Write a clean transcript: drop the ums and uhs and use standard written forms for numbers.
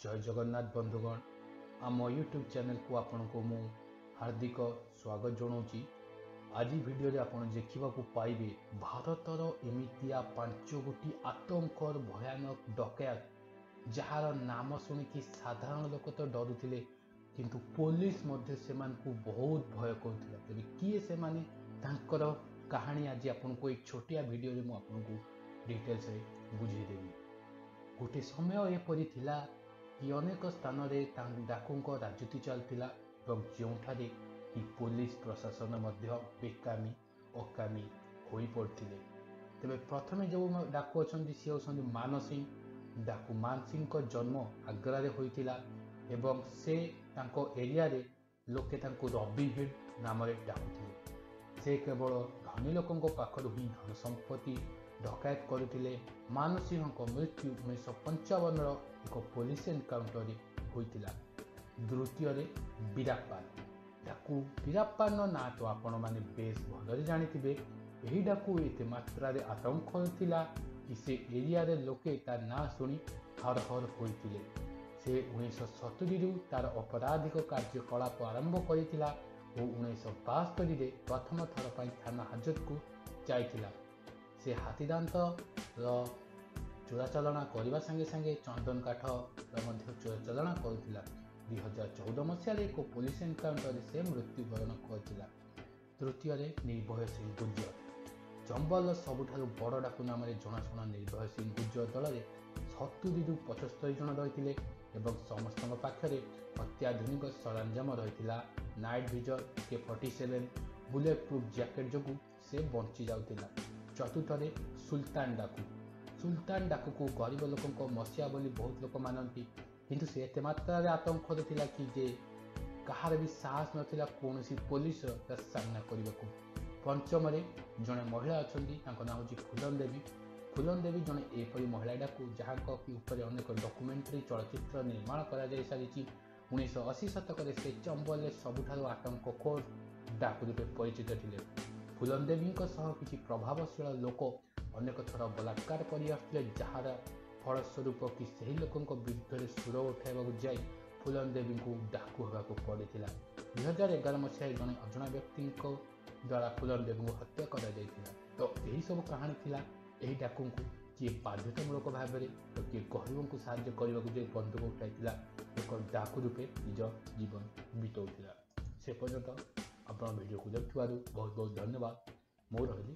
ଜୟ ଜଗନ୍ନାଥ ବନ୍ଧୁଗଣ, ଆମ ୟୁଟ୍ୟୁବ୍ ଚ୍ୟାନେଲକୁ ଆପଣଙ୍କୁ ମୁଁ ହାର୍ଦ୍ଦିକ ସ୍ୱାଗତ ଜଣାଉଛି। ଆଜି ଭିଡ଼ିଓରେ ଆପଣ ଦେଖିବାକୁ ପାଇବେ ଭାରତର ଏମିତିଆ 5 ଗୋଟି ଆତଙ୍କର ଭୟାନକ ଡକାୟତ, ଯାହାର ନାମ ଶୁଣିକି ସାଧାରଣ ଲୋକ ତ ଡରୁଥିଲେ, କିନ୍ତୁ ପୋଲିସ ମଧ୍ୟ ସେମାନଙ୍କୁ ବହୁତ ଭୟ କରୁଥିଲା। ତେବେ କିଏ ସେମାନେ, ତାଙ୍କର କାହାଣୀ ଆଜି ଆପଣଙ୍କୁ ଏଇ ଛୋଟିଆ ଭିଡ଼ିଓରେ ମୁଁ ଆପଣଙ୍କୁ ଡିଟେଲ୍ସରେ ବୁଝେଇଦେବି। ଗୋଟେ ସମୟ ଏପରି ଥିଲା କି ଅନେକ ସ୍ଥାନରେ ଡାକୁଙ୍କ ରାଜୁତି ଚାଲିଥିଲା ଏବଂ ଯେଉଁଠାରେ କି ପୋଲିସ ପ୍ରଶାସନ ମଧ୍ୟ ବେକାମି ଅକାମି ହୋଇପଡ଼ିଥିଲେ। ତେବେ ପ୍ରଥମେ ଯେଉଁ ଡାକୁ ଅଛନ୍ତି ସିଏ ହେଉଛନ୍ତି ମାନସିଂ। ଡାକୁ ମାନସିଂଙ୍କ ଜନ୍ମ ଆଗ୍ରାରେ ହୋଇଥିଲା ଏବଂ ସେ ତାଙ୍କ ଏରିଆରେ ଲୋକେ ତାଙ୍କୁ ରବିନ୍ ହୁଡ୍ ନାମରେ ଡାକୁଥିଲେ। ସେ କେବଳ ଧନୀ ଲୋକଙ୍କ ପାଖରୁ ହିଁ ଧନ ସମ୍ପତ୍ତି ଡକାୟତ କରୁଥିଲେ। ମାନସିଂହଙ୍କ ମୃତ୍ୟୁ 1955ର ଏକ ପୋଲିସ ଏନକାଉଣ୍ଟରରେ ହୋଇଥିଲା। ଦ୍ୱିତୀୟରେ ବୀରାପ୍ପାନ। ଡାକୁ ବୀରାପ୍ପାନର ନାଁ ତ ଆପଣମାନେ ବେଶ ଭଲରେ ଜାଣିଥିବେ। ଏହି ଡାକୁ ଏତେ ମାତ୍ରାରେ ଆତଙ୍କ ଥିଲା କି ସେ ଏରିଆରେ ଲୋକେ ତା ନାଁ ଶୁଣି ହରହର ହୋଇଥିଲେ। ସେ 1970ରୁ ତାର ଅପରାଧିକ କାର୍ଯ୍ୟକଳାପ ଆରମ୍ଭ କରିଥିଲା ଓ 1972ରେ ପ୍ରଥମ ଥର ପାଇଁ ଥାନା ହାଜତକୁ ଯାଇଥିଲା। ସେ ହାତୀଦାନ୍ତର ଚୋରାଚାଲାଣ କରିବା ସାଙ୍ଗେ ସାଙ୍ଗେ ଚନ୍ଦନ କାଠର ମଧ୍ୟ ଚୋରାଚାଲାଣ କରୁଥିଲା। 2014 ମସିହାରେ ଏକ ପୋଲିସ ଏନକାଉଣ୍ଟରରେ ସେ ମୃତ୍ୟୁବରଣ କରିଥିଲା। ତୃତୀୟରେ ନିର୍ଭୟ ସିଂ ଗୁଜ୍ଜର। ଚମ୍ବଲର ସବୁଠାରୁ ବଡ଼ ଡାକୁ ନାମରେ ଜଣାଶୁଣା ନିର୍ଭୟ ସିଂ ଗୁଜ୍ଜର ଦଳରେ 70ରୁ 75 ଜଣ ରହିଥିଲେ ଏବଂ ସମସ୍ତଙ୍କ ପାଖରେ ଅତ୍ୟାଧୁନିକ ସରଞ୍ଜାମ ରହିଥିଲା। Night vision, AK-47, bullet proof jacket ଯୋଗୁଁ ସେ ବଞ୍ଚି ଯାଉଥିଲା। ଚତୁର୍ଥରେ ସୁଲତାନ ଡାକୁ। ସୁଲତାନ ଡାକୁକୁ ଗରିବ ଲୋକଙ୍କ ମସିହା ବୋଲି ବହୁତ ଲୋକ ମାନନ୍ତି, କିନ୍ତୁ ସେ ଏତେ ମାତ୍ରାରେ ଆତଙ୍କରେ ଥିଲା କି ଯେ କାହାର ବି ସାହସ ନଥିଲା କୌଣସି ପୋଲିସର ତା ସାମ୍ନା କରିବାକୁ। ପଞ୍ଚମରେ ଜଣେ ମହିଳା ଅଛନ୍ତି, ତାଙ୍କ ନାଁ ହେଉଛି ଫୁଲନ ଦେବୀ। ଫୁଲନ ଦେବୀ ଜଣେ ଏପରି ମହିଳା ଡାକୁ ଯାହାଙ୍କ ଉପରେ ଅନେକ ଡକୁମେଣ୍ଟାରୀ ଚଳଚ୍ଚିତ୍ର ନିର୍ମାଣ କରାଯାଇ ସାରିଛି। 1980 ଶତକରେ ସେ ଚମ୍ବଲରେ ସବୁଠାରୁ ଆତଙ୍କଖୋର ଡାକୁ ରୂପେ ପରିଚିତ ଥିଲେ। ଫୁଲନ ଦେବୀଙ୍କ ସହ କିଛି ପ୍ରଭାବଶୀଳ ଲୋକ ଅନେକ ଥର ବଳାତ୍କାର କରି ଆସୁଥିଲେ, ଯାହାର ଫଳସ୍ୱରୂପ କି ସେହି ଲୋକଙ୍କ ବିରୁଦ୍ଧରେ ସୁର ଉଠାଇବାକୁ ଯାଇ ଫୁଲନ ଦେବୀଙ୍କୁ ଡାକୁ ହେବାକୁ ପଡ଼ିଥିଲା। 2011 ମସିହାରେ ଜଣେ ଅଜଣା ବ୍ୟକ୍ତିଙ୍କ ଦ୍ୱାରା ଫୁଲନ ଦେବୀଙ୍କୁ ହତ୍ୟା କରାଯାଇଥିଲା। ତ ଏହିସବୁ କାହାଣୀ ଥିଲା ଏହି ଡାକୁଙ୍କୁ କିଏ ବାଧ୍ୟତାମୂଳକ ଭାବରେ ତ କିଏ ଗରିବଙ୍କୁ ସାହାଯ୍ୟ କରିବାକୁ ଯାଇ ବନ୍ଧୁକ ଉଠାଇଥିଲା, ଏକ ଡାକୁ ରୂପେ ନିଜ ଜୀବନ ବିତାଉଥିଲା। ସେ ପର୍ଯ୍ୟନ୍ତ ଆପଣ ଭିଡ଼ିଓକୁ ଦେଖୁଥିବାରୁ ବହୁତ ବହୁତ ଧନ୍ୟବାଦ। ମୁଁ ରହିଲି